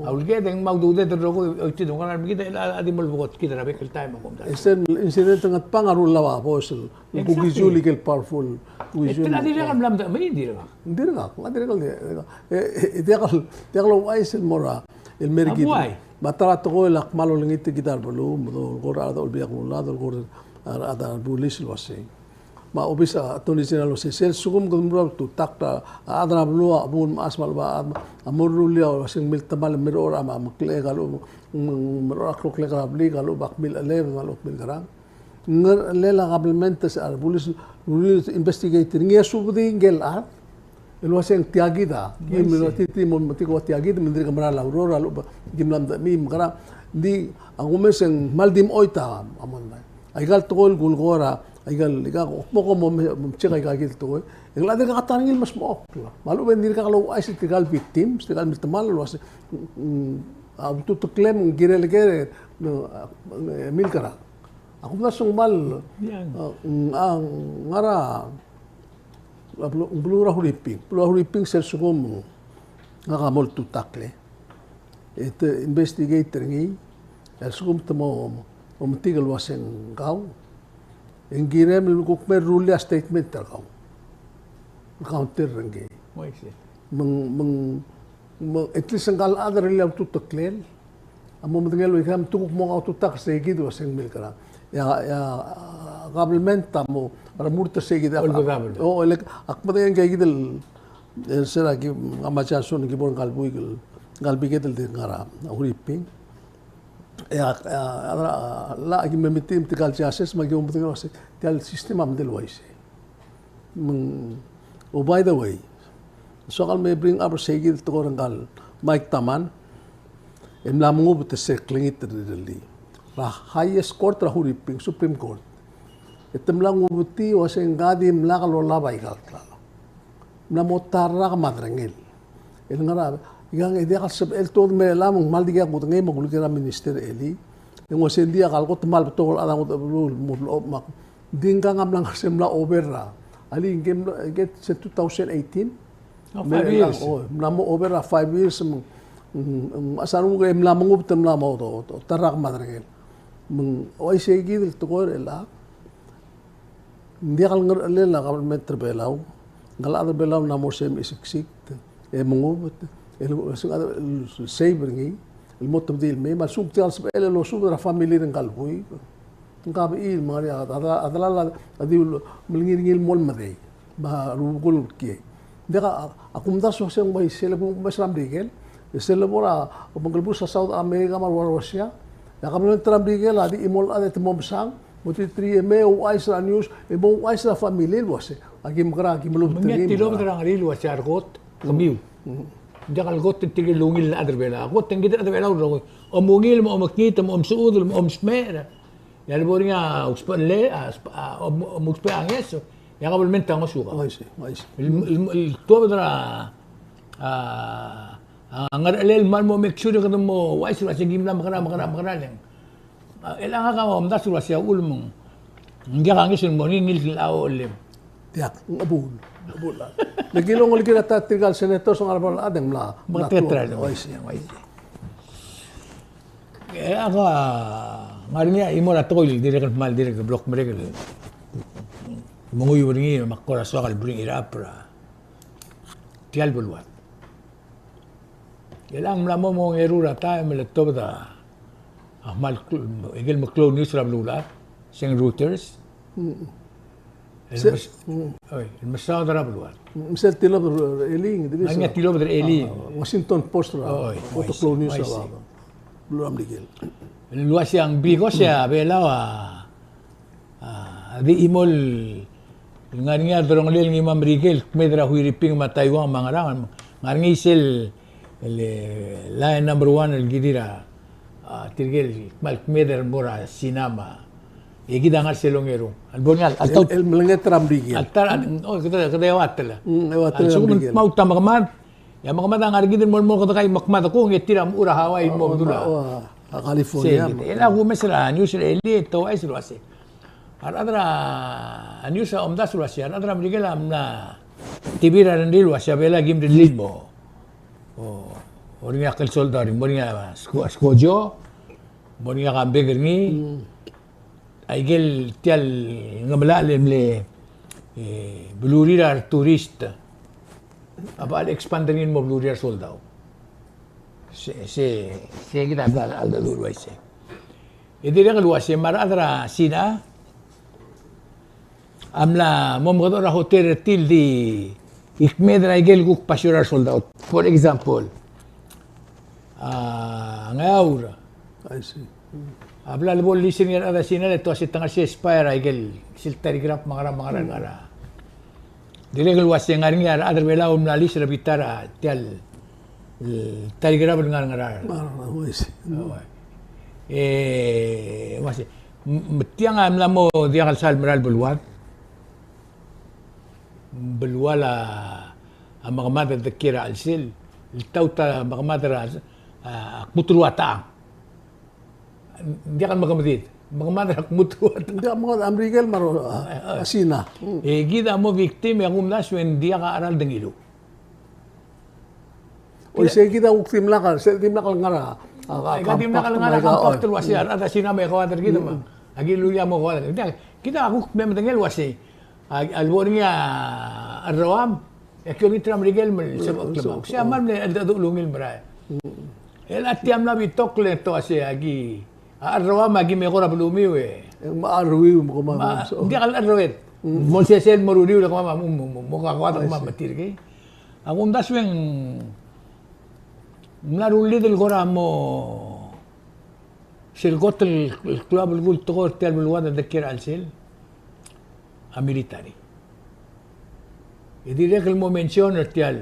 a ulked e ng mla udouded el rokui, oitid, ng ngar er a mekngit el a di mo lebekot kid er a bek el taem a kumdasu. E sel incident er a Ngatpang a rullii a bos el, el kukiu el ikel powerful. Exactly. E te a dirrek el mla medechemii, dirrek. Dirrek, a dirrek el di. E, e, e diak el, diak el ouchais el mo er a el mer kid. Me a ta er a tekoi el ak kmal olengit er kid a rebeluu, me dolekoi er a rechad er a Olbiil er a Kelulau, dolekoi er a rechad er a bulis el uasei. Me a obis er a Attorney General el uasei, sel lsekum kede meruul a ultutakl er a rechad er a beluu a chebuul mechas me a lechub a chad, a mo rullii a uasei ng miltemall el mirruul a, me a meklechek a lechub, me, me, mirruul a kloklek er a blik a lechub a kmil cheleblem me a lechub a kmil kerang. Ngerchelel a government er se el bulis, bulis investigate er ngii e subedii ngike el chad el uasei ng tia kid a, kim, ti, ti mo metik el ua tia kid, me ng dirk merael a ureor a lechub e kim mla medechemii me kerang. Ng di a kumes e ng kmal di mechoit a mondai. Aika el tekoi el kulekoi er a, aika el, aika kmo ko mo me, mo check aika kid el tekoi. E ng locha dirkak a ta er ngii el mesmechokl. Me a lechub e ng dirkak louchais er tirka el victims, tirka el miltemall el uasei, mm, a ultuteklem ng kirel ker, no, a, e, milkerang. A kumdasu ng kmal, a, ng, a, ngar er a, a, beluu, beluu er a Huriping. Beluu er a Huriping sel lsekum ngak a mo ultutakl e te investigate er ngii, e a lsekum te mo, mo metik el uasei ng kau, e ng kirem el kuk me rullii a statement er kau. Counter er ngii. Me ng, me ng, Me at least ngka el chad er a ultuteklel a mo medengei el uaisei me te kuk mo ultutakl er sei kid el uasei ng milkerang. E a, e a, a, government a mo remurt er sei kid a, o, e le, ak medengei ngka kid el, el se er a ki, ngak me a Johnson ki bo er ngka el buik el, ngka el biked el dirk ngar er a Huriping. E a, e a, a, a, a, ki me meeting, meeting el justice, me ki mo medengei el uasei tia el system a medengei el uaisei. Me ng, oh, by the way, soak el me bring up er sei kid el tekoi er ngka el Mike Taman, e mla mengubet er se el klengit er rirellii er a highest court er a Huriping, Supreme Court. E te mla ngubetii el uasei ngka a dimlak lolab aika el klalo. Mla mo ta el rak me a derengel. El ngar er a, ikang e diak el sebechel el tuobed el mei er chelechang me ng kmal dikea kudengei me kulekoi er a minister er chelii. E ng uasei ng diak el kot el kmal betok el chad a ngodech el beluu el mo blechob me a Di ngka a mla ngar er se el mla over er a, alii, ngke mla, ngke se two thousand eighteen. Oh, five years. Oh, mla mo over er a five years, me ng, mm, mm, a sa renguk e mla mengubet el mla mo, o, o, o, ta el rak me a derengel. Me ng uaisei kid el tekoi er chelechang. Ng diak el ngerchelel a government er a Belau. Ngka el chad er a Belau a mla mo er sei me siksik, e mengubet, e le, save er ngii, el mo tebedii el mei, me a lsekum tia el sebechel el osubed er a family er ngka el buik. Ngka a bechil me ng ngar er ngii a, a, a delal a di melengir ngii el mo medei. Me a rubekul kiei. Ng diak a, a kumdasu e ng uaisei, sel bo kumes er a Merikel, e sel bo er a, bo mkelebus er a South America me a Russia. E a kabelment er a Merikel a di chimo el chad e te mo mesang, mo titiri e me ouchais er a news, e mo ouchais er a family el uasei. Aki mekerang, aki melubet er ngii. Me ng tilobed er a ngerir el uasei a rekot, kemiu. Ng diak el kot el tirke el ungil el chad er a Belau. A kot e ng kid el chad er a Belau el rokui. Omungil, me omekngit, me omsechudel, me omsmecher. E a lebo er ngii a usbechel, a, usbe-, a, om-, omuusbech a ngeso, e a kabelment a ngosukau. Uaisei, uaisei. El, el, el tuobed er a, a, a ngerchelel el kmal mo make sure e kede mo ouchais el uasei kim mla mekerang, mekerang, mekerang el ng. A, chelechang ngak a omdasu el uasei a uchul me ng diak a ngeso el mo er ngii, ngilai a ochellem. Diak, ng chebuul, chebuul. Le ki longelir a ta er tirka el senators me a rechad el chad e ng mla, mla tuobed. Uaisei, uaisei. E a ka, ngar er ngii a chimo er a tekoi el dirrek el kmal dirrek el bla kmerek el menguiu er ngii me ak kora soak el bring it up er a tia el beluad. Chelechang ng mla mo, mo ongeru er a taem el tuobed a A kmal kl-, ikel meklou el news er a beluulechad, se ng Reuters. Mm. El mes-, mm, oi, el mesaod er a beluad. Mm, sel tilobed er a elii, ng di ngar er ngii a tilobed er a elii. A, Washington Post er a, oi, kot el klou el news er a beluulechad er a Merikel. El uase ng because a Belau a, a di chimo el ngar er ngii a delongelel ngii me a Merikel el kmeed er a Huiriping me a Taiwan me a ngerang, ngar er ngii sel el, e, line number one el kirir a, a, tirke el kmal kmeed el mo er a Sina me a, e kid a ngar sel ongerung. A lebo er ngii a, a, el, el melenget er a Merikel. A ta er a, o, kede, kede eua tela. Mm, eua tela. A lsekum e ng mekemad, e a mekemad a ngar er kid el mo, mo kede kai mekemad a kung, e tir a mo er a Hawaii el mo bedul a, o, a California. Sei, e a kumes er a news er a elii e te ouchais el uase a rechad er a news a omdasu el uase a rechad er a Merikel a mla tibir a rengrir el uase a Belau a kim rirellii el mo, o, mo er ngii a klsoldau er ngii, mo er ngii a sko-, skojo, mo er ngii a kambek er ngii. Mm. Aikel tia el ngemelachel el mle, e, belurir a returist a bechal expand er ngii el mo belurir a resoldau. Se, se, se kid a bla, bla, bla, bla, uaisei. E dirrek el uase me a rechad er a Sina a mla mo mekedechor a hotel er tir el di kmeed er a ikel kuk basio er a resoldau. For example, a Ngeaur. I see. A bla lebo el lease er ngii a rechad er a Sina e le te uase te ngar er se spy er a ikel sel telegraph me a ngerang me a ngerang el ngar er a. Dirrek el uase ngar er ngii a rechad er a Belau el mla lease er a bita er a tia el, e, telegraph el ngar er a Ngaraard. Ngaraard, uaisei. Oi. E, uase, m-, me tiang a mla mo diak el sal mera el beluad. Belual a, a mekemad el dekiei er a chelsel. El taut a mekemad er a, a, kmutul ua techang. Ng diak el mekemedid. Mekemad er a kmutul ua techang. Ng diak mekemad a Merikel me a, a, a Sina. Mm. E kid a mo victim e a kumdasu e ng diak a cheral dengiluu. Oi, se kid a kuk dimlak, se dimlak el ngar er a, a, a, e ka dimlak el ngar er a compact el uase a rechad er a Sina me a koad er kid me a, aki lulia mo koad er kid. Kid a kuk me medengei el uase a, a lebo er ngii a cherroam, e aki olengit er a Merikel me sebechekl el mo. Se a kmal mle cheldecheduch el ungil el merael. Mm. El a tia mla betok el te uase aki, a cherroam aki me kora belumiu e. E me a cherruiu me kemam. Me a, so, ng diak el cherroed. Mm. Mo sesei el mo ruriul e kemam a mo, mo, mo, mo kakoad e kemam me tirkei. A kumdasu e ng mla rullid el kora mo sel kot el, el klou a belkul el tekoi er tia el beluad el dekiei er a chelsel a military. E dirrek el mo mention er tia el,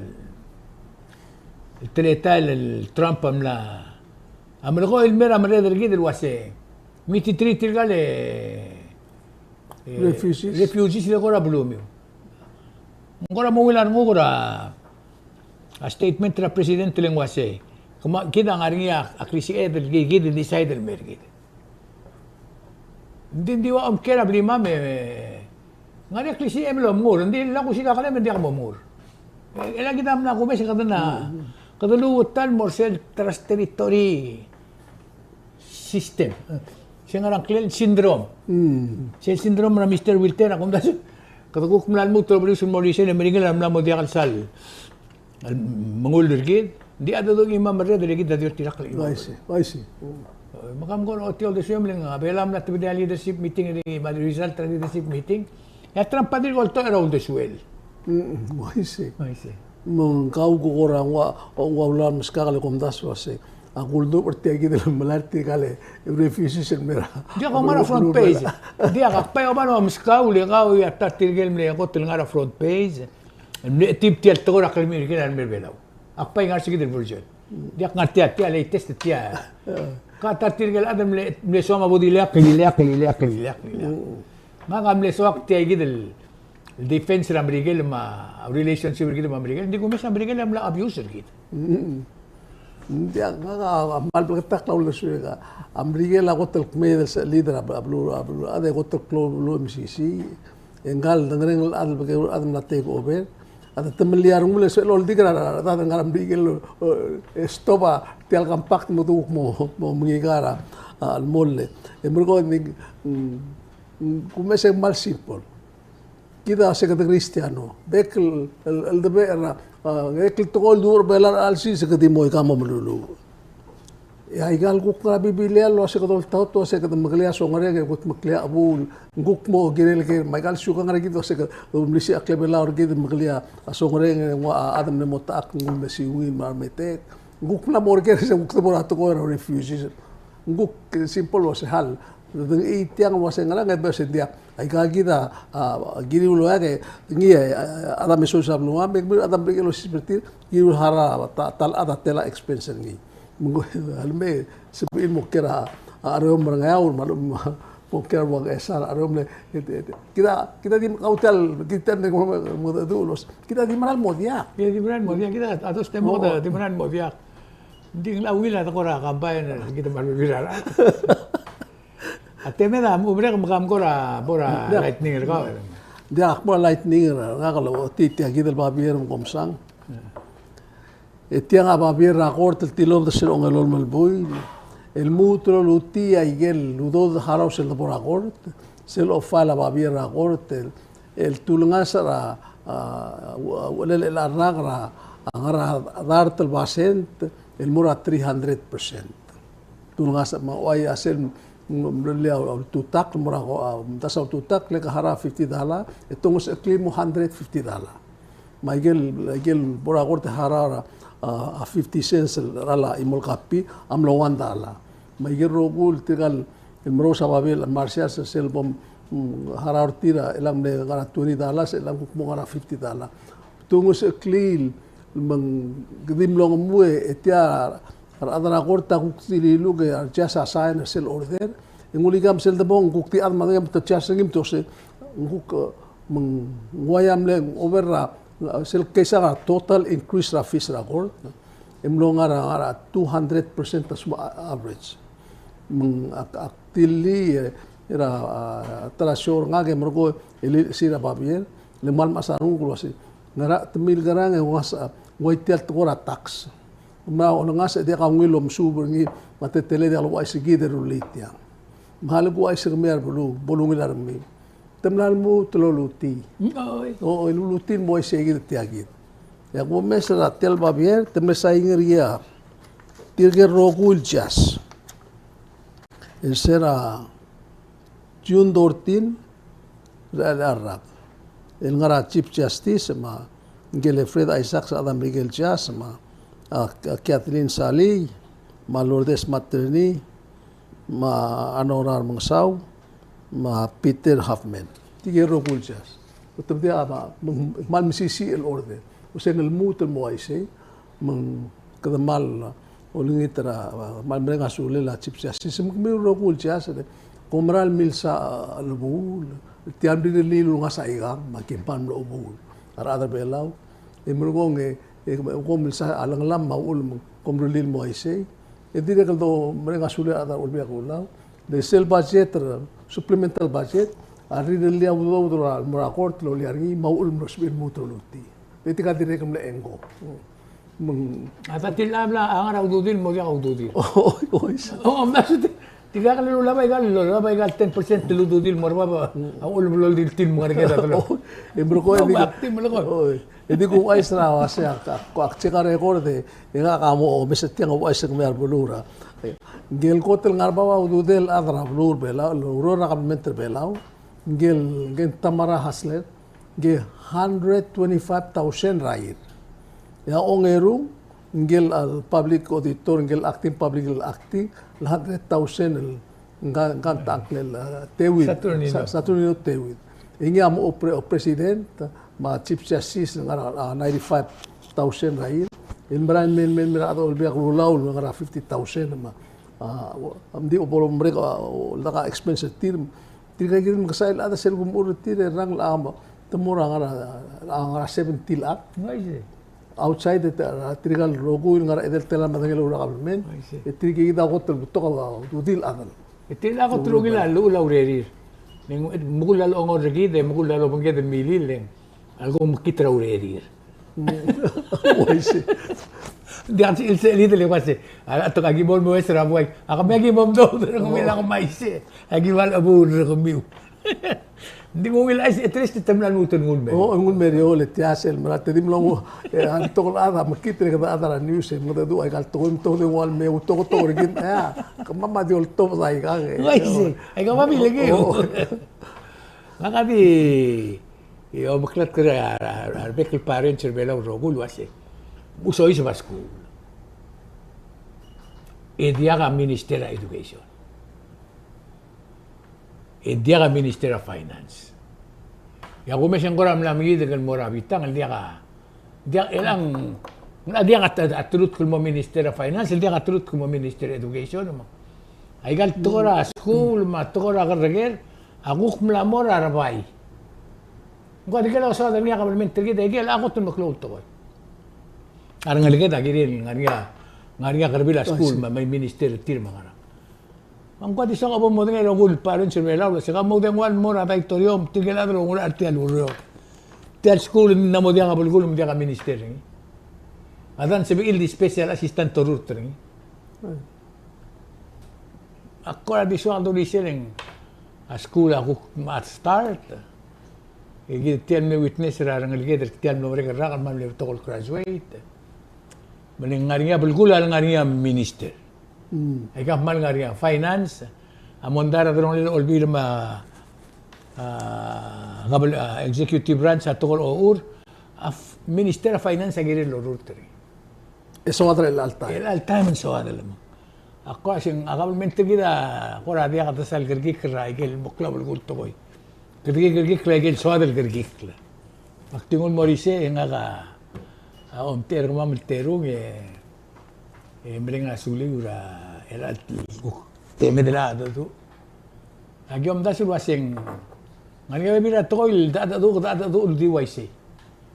el teletael el Trump a mla, a melekoi el mer a merreder er kid el uase, me te treat er tirka el, e, refugees, refugees el kora belumiu. Ng kora mo ungil a renguk er a a statement er a president el ng uasei. Kemam, kid a ngar er ngii a, a klisichel el ki-, kid el decide el mer kid. Ng di, ng di ua omker a blimam e, ngar er ngii a klisichem el omengur, ng di lak osiik a kelem e ng diak mo omengur. E, e le kid a mla kumes e kede na, kede luut el mo er sel trust territory system. Se ngar er a ngklel syndrome. Mm. Sel syndrome er a Mister Wilter a kumdasu. Kede kuk mla lmuut el obelius el mo er isei e Merikel a mla mo diak el sal el mengull er kid, ng di a dedu ngii me a merreder e kid a di oltirakl er ngii. I see, I see. Me kam kora ochotii a uldesuem el ng a Belau a mla tebedii a leadership meeting er ngii, me a result er a leadership meeting. E a Trump a dirk oltoch er a uldesuel. Mm, I see. I see. Me ng kau ko kora ng ua, ng ua ula meskak el kumdasu a se. A kuldubech er tia kid el melai er tirka el refugees el mera. Diak a ngar er a front page. Diak a kbai a oba el meskau le kau e a ta er tirke el mle kot el ngar er a front page. El mle tip tia el tekoi er a klemiu er tirke el mei er a Belau. Ak bai ngar er se kid el version. Diak ngar tia, tia latest tia. Ka ta er tirke el chad el mle, mle soam a bo di ileakl, ileakl, ileakl, ileakl, ileakl. Ngak a mle soak tia kid el defense er a Merikel me a relationship er kid me a Merikel. Ng di kumes a Merikel a mla abuse er kid. Diak, ngak a kmal bleketakl a uldesuek a, a Merikel a kot el kmeed el se leader a beluu, a beluu, a de kot el klou el beluu mesisiich. E ngka el dengerenger el chad el bekeu el chad el mla take over. A de temellii a rengul e sebechel oldik er a rechad el ngar er a Merikel, e, e stop a tia el compact me te kuk mo, mo mengikar a, a, lemoll. E merekong e ng, mm, mm, kumes e kmal simple. Kid a se kede Kristiano. Bek el, el, el debechel er a, a, bek el tekoi el duubech er a Belau er a chelsel se kede di mo ika mo meluluuch. E aika el kuk ngar er a Biblia el uase kede oltaut el uase kede mekelii a songerenger e kuk mekelii a chebuul. Ng kuk mo kirel ker, me aika el siukang er kid el uase kede melisiich a klebelau er kid el mekelii a songerenger e ng ua a chad a mle mo techakl, ng mle siungii el mla er a remetik. Ng kuk mla mo er ker e se kuk de mo er a tekoi er a refugees. Ng kuk simple el uase hal. Dengchii tiang el uase ngerang e bo se ng diak. Aika kid a, a, kiriu el oeak e ngii a, a, chad a mesois er a beluu, me kemiu a chad a mle kirel el osiseb er tir, kiriu el harau a ta, ta el chad a tela expense er ngii. Me ng kuk, a leme, sebechir el mo kiei er a, a, Chereomel er a Ngeaur, me a lechub, mo kiei er a Ngchesar, a Chereomel, e, e, e, kid a, kid a di, kau tia el, kid tia el, mo, mo, mo, mo, kid a di mera el mo diak. Kid a di mera el mo diak, kid a, a dos te mo, o, di mera el mo diak. Ng di ng locha ungil a tekoi er a combine, kid a mera el mo diak. A temed a, um, merek me kam kora, bo er a lightning er kau. Ng diak, bo er a lightning er ngak el ochotii tia kid el babier me kom mesang. E tiang a babier er a kort el tilobed er sel ongelolem el buil el lmuut el olutii a ikel udoud el harau sel debo er a kort, sel ofile a babier er a kort, el, el tulengasech er a, a, uchelel el rak er a, a ngar er a dart el basent, el mo er a three hundred percent. Tulengasech me a uai a sel, mm, mle a ultutakl el mo er a, a, mdasu a ultutakl, le ke harau a fifty dollar, e te ongesecheklii el mo hundred fifty dollar. Me a ikel, ikel bo er a kort e harau er a, a, a fifty cents el cheral a chimo el kapii, a mlo one dollar. Me a ikel rokui el tirka el merous a babier el Marshall, sel bo, mm, harau er tir a, chelechang mle ngar er a twenty dollars, chelechang kuk mo ngar er a fifty dollar. Te ongesecheklii el, me ng di mlo ngmuu e tia a rechad er a kort a kuk di liluk e a judge a sign er sel order. E ng ulikam sel debong, kuk di chad me a dengem te judge er ngii me te ua se, ng kuk, e, me ng uai a mle over er a, e, sel case a total increase er a fees er a kort. E mlo ngar er a, ngar er a two hundred percent a sum a-, average. Me ng ak, ak tilii, e, er a, a, ta er a show er ngak e merekong e lilechesii er a babier, le kmal mechas a renguk el uase, ngera, te mil ngerang e ng uase, a, ng uai tia el tekoi er a tax. Me a olengasech e diak a ungil el omesuub er ngii, me a teletelel e diak louchais er kid e rullii tiang. Me a lak ouchais er kemiu a rebeluu, bo lungil a rengmiu. Te mla lmuut el olutii. Mm, oi. O, olutii el mo uaisei kid tia kid. E ak omes er a tia el babier, te mle sain er ngii a tirke el rokui el judge. El se er a June thirteen, er a, er a rak. El ngar er a Chief Justice, me a ngike el Fred Isaacs a chad er a Merikel el judge, me a, a, Kathleen Salii, me a Lourdes Materni, me a Honora Remengesau, me a Peter Hoffman. Tirke el rokui el judge. Te mle diak a, me ng, kmal mesisiich el order. Uase ng lmuut el mo uaisei, me ng kede kmal olengit er a, kmal mereng a sulel a Chief Justice, me kemiu el rokui el judge, e kom mera el milsa a lebuul, tia el rirellii el ulengasech a ikang, me aki kmal mlo chebuul a rechad er a Belau. E merekong e, e kom milsa a lenglam me a uchul me kom rirellii el mo uaisei. E dirrek el domereng a sulel a rechad er a Olbiil er a Kelulau. Le sel budget er a, supplemental budget, a rirellii a udoud el mo er a kort el loia er ngii, me a uchul me ng sebechir el lmuut el olutii. E tirka a dirrek el mle engko. Me ng. A ta tilechang a bla, a ngar er a ududir el mo diak a ududir. Oi, oi. O, me a se ti, tirka el lolab a ikal, lolab a ikal ten percent el ududir el mo er bab, a uchul me loldiltii el mo ngar er kid a deloi. Oi, e merekong e di. Oi. E di kuuchais er a uase ak, ak, ak check a record e, e ngak a mo omes er tiang, ouchais er kemiu a rebeluu er a. Ngike el kot el ngar er bab a ududel el chad er a beluu er a Belau, el oureor er a kabelment er a Belau, ngike el, ngike el Tamara Hasler, ngike hundred twenty-five thousand er a year. E a ongerung, ngike el, a, public auditor, ngike el acting public, el acting, el hundred thousand el Ngka, ngka el ta ngklel, a, Tewid. Saturnino. Sa-, Saturnino Tewid. E ngii a mo pre-, president, me a Chief Justice, ngar er a, a, ninety-five thousand er a year. El merael mei, mei, mei er a Olbiil er a Kelulau, ngar er a fifty thousand, me a, a, ng di bo lomerek, a, o, lak a expense er tir. Tirka kid el mekesai el chad a sel kumechur er tir, e rang el chad, te mo er a ngar er a, a, ngar er a seventy el chad. Ng uaisei. Outside e te, a, tirka el rokui el ngar er a edei el telael me a dengel a kabelment. I see. E tirke kid a kot el betok a ududir el chad. E tirka a kot el ungil a llechul a urerir. Ng, e, mekull a lechongor er kid, e mekull a lobengked el milil, e ng, a leko mekngit er a urerir. Mm. I see. Ng diak el sebeched el ua se, a, a, aki bo el moues er a buai. A kemiu aki bo mdoud er kemiu, a kemiu a uaisei. Aki bo el chebuul er kemiu. Ng di ng ungil a chais, at least te mla lmuut el nguu el mei. O, nguu el mei er eou el tia sel mera, te di mlo nguu, e, a betok el chad a mekngit er kede chad er a news, e, mengedecheduch aika el tekoi, me te di ua el me, e, utoketok er kid, e, kemam a di oltobed aika, e. Uaisei, aika babilngem. O. Ngak a di, e, omeklatk er a, a, a rebek el parents er a Belau el rokui el uasei, msoiseb a skuul. E diak a Minister er a Education. E diak a Minister er a Finance. E a kumes e ng kora mla mekngit el mo er a bitang, el diak a, diak, e ng, ng diak a, a, a telutk el mo Minister er a Finance, el diak a telutk el mo Minister er a Education, me. Aika el tekoi er a skuul, me a tekoi er a kerreker, a kuk mla mo er a rebai. Ng kora di ikel soad er ngii a kabelment er kid, e ikel a kot el meklou el tekoi. A rengeleked a kirir el ngar er ngii a, ngar er ngii a kerebil a skuul, me, me a minister er tir me a ngerang. Me ng kuk di soak a bo modengei el rokui el parents er a Belau el uasei, ka mo dengua el mo er a auditorium, tirke el chad el oungerachel er tia el ureor. Tia el skuul a mo diak a belkul me diak a minister er ngii. A dang sebechir el di special assistant a orurt er ngii. Ak kora di soak el dulii sel ng a skuul a kuk mad start. E kid tia el mle witness er a rengeleked er tia el mlo merek el rak el kmal mle betok el graduate. Me le ng ngar er ngii a belkul a lengar er ngii a minister. Mm. Aika kmal ngar er ngii a finance, a mondai er a delongelel a olbiil me a, a, govern-, a, executive branch a tekoi el ochur, a f-, minister er a finance a kirel el orurt er ngii. E soad er chelecha el taem. Chelecha el taem e ng soad el mo. A kora se ng a kabelment er kid a kora diak a desa el kerekikl er a ikel mo klou a belkul el tekoi. Kerekikl, kerekikl er a ikel soad el kerekikl. Me ak di nguu el mo er isei e ngak a, a omtechei er kemam el terung e, e mereng a suliu er a, er a kuk temed el cheldecheduch. Aki omdasu el uasei ng ngar er ngii a bebil er a tekoi el cheldecheduch, cheldecheduch el di uaisei.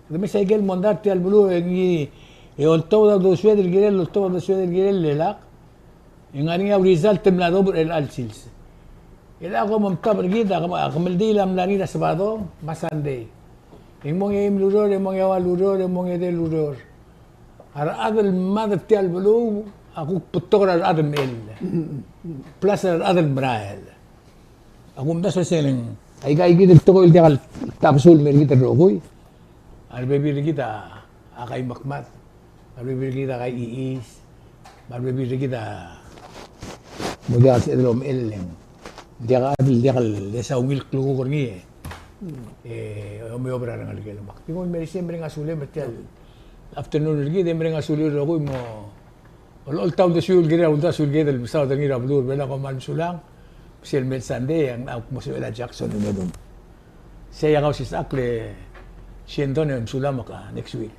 Kede mesa ikel mondai er tia el beluu e ngii e oltobed a uldesued el kirel, oltobed a uldesued el kirel el lak. E ng ngar er ngii a result el mla dobech er chelecha el sils. E chelecha kom omtab er kid a, a kemeldiil a mla er ngii er a Sabado me a Sunday. E ng mo ngii a eim el ureor, e mo ngii a eua el ureor, e mo ngii a edei el ureor. A rechad el mad er tia el beluu a kuk betok er a rechad el mechell. Plus a rechad el merael. Ak omdasu el uasei ng, aika kid el tekoi el diak el tabesul el mer kid el rokui. A rebebil er kid a kaimekmad. A rebebil er kid a kaichiis. A rebebil er kid a mo diak el sebeched el omechell e ng diak a chad el diak el desa ungil klukuk er ngii e, e omeob er a rengelekel. Me ak di nguu el mo er isei e mereng a sulem er tia el afternoon er kid e mereng a suliu el rokui mo Ol-, olta uldesuiu el kirel a uldasu el kired el mesaod er ngii er a beluu er a Belau, kom kmal mesulang. Me sel mei el Sunday e ng, a, mo sebechel a Jackson el medung. Sei a Kausisechakl e Shendon e mesulang me ka next week.